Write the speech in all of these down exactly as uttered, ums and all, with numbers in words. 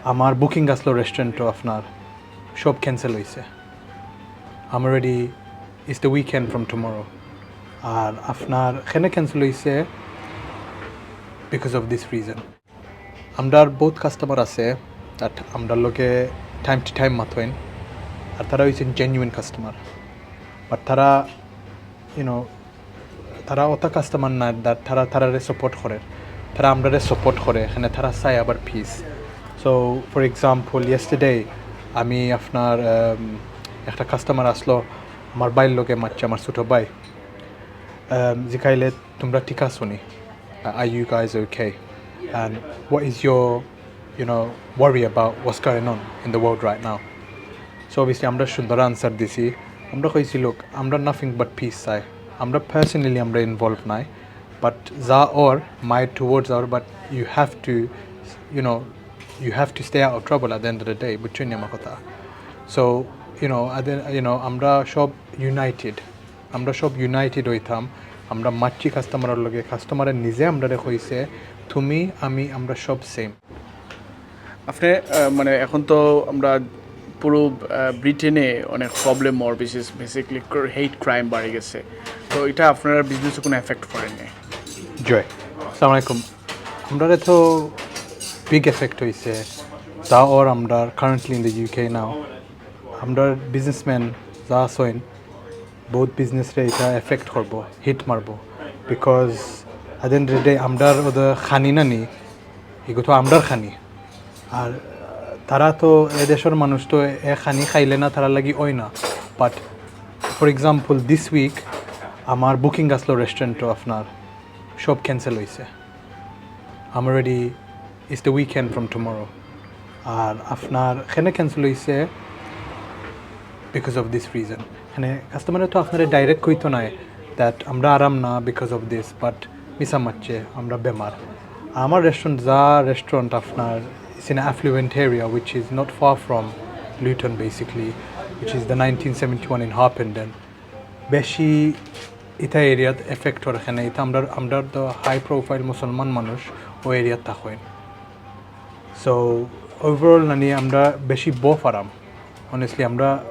আমার বুকিং আসলো রেস্টুরেন্টও, আপনার সব ক্যান্সেল হইছে। I'm already, it's the weekend from tomorrow। আর আপনার কেনে ক্যান্সেল হইছে? Because of this reason। আমরার বহুত কাস্টমার আছে, that আমরার লগে টাইম টু টাইম মাতইন, আর তারা হইছেন জেনুইন কাস্টমার। বাট তারা, ইউ নো, তারা অতা কাস্টমার না, that তারা তারারে সাপোর্ট করে, তারা আমরারে সাপোর্ট করে, এখানে তারা চায় আবার piece. So for example, yesterday আমি আপনার, আম, একটা কাস্টমার আসলো, আমার ভাইর লগে মাতছে, আমার ছোটো ভাই। আম, জিকাইলে, "তোমরা ঠিক আছো নি? Are you guys okay? And what is your, you know, worry about what's going on in the world right now?" So obviously আমরা সুন্দর আনসার দিছি। আমরা কইছি, "Look, আমরা nothing but peace চাই, আমরা পার্সোনালি আমরা ইনভলভ নাই, বাট যা or, my towards our, but you have to, you know, you have to stay out of trouble at the end of the day।" বুঝছইন নি আমার কথা? So, you know, you know, আমরা সব ইউনাইটেড, আমরা সব ইউনাইটেড হইতাম। আমরা মাতছি কাস্টমারর লগে, কাস্টমারে নিজে আমরারে কইছে, "তুমি, আমি, আমরা সব সেম।" আপনি, আহ, মানে, এখন তো আমরা পুরো, আহ, ব্রিটেনে অনেক প্রবলেম অর, বিশেষ বেসিক্যালি হেইট ক্রাইম বাড়ি গেছে, তো এটা আপনার বিজনেসে কোনো এফেক্ট করেনি? জয়, আসসালামু আলাইকুম। আমরারে তো বিগ এফেক্ট হইছে, যা অর আমরার currently in the UK now। আমরার বিজনেসম্যান যা আছইন, বহুত বিজনেসরে এটা এফেক্ট করবো, হিট মারবো, because at the end of the day আমরার ওদের খানি নানি, এগু তো আমরার খানি। আর, আহ, তারা তো এ দেশর মানুষ, তো এ খানি খাইলে না তারার লাগি অয় না। But for example, this week আমার বুকিং আসলো রেস্টুরেন্টও, আপনার সব ক্যান্সেল হইছে। I'm already, it's the weekend from tomorrow। আর আপনার কেনে ক্যান্সেল হইছে? Because of this reason। মানে কাস্টমারে তো আপনারে ডাইরেক্ট কইতো নায় that আমরা আরাম না because of this, বাট মিছা মাতছে আমরা বেমার। আমার রেস্টুরেন্ট, যা রেস্টুরেন্ট আপনার, it's in an affluent area which is not far from Luton basically, which is the nineteen seventy-one in Harpenden। বেশি ইতা এরিয়াত এফেক্ট অর, এখানে ইতা আমরা, আমরা তো হাই প্রোফাইল মুসলমান মানুষ ওই এরিয়াত থাকইন। সো ওভারঅল নানি আমরা বেশি বউ ফারাম, অনেস্টলি আমরা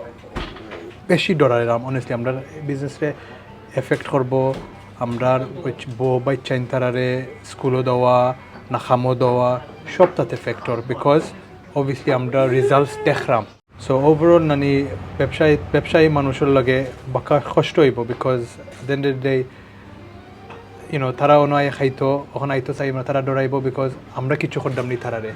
বেশি ডরাইরাম। অনেস্টলি আমরা বিজনেসরে এফেক্ট করবো, আমরার বউ বাচ্চাইন তারারে স্কুলো দেওয়া, না কামো দেওয়া, সব তাতে এফেক্ট অর, বিকজ অবভিয়াসলি আমরা রিজাল্টস দেখরাম। সো ওভারঅল নানি ব্যবসায়ী, ব্যবসায়ী মানুষর লগে বাক্কা কষ্ট হইব, because at the end of the day, you know, তারা অনো আইয়া খাইতো, অখন আইতো চাইব না, তারা ডরাইব, বিকজ আমরা কিছু করতাম নি তারারে।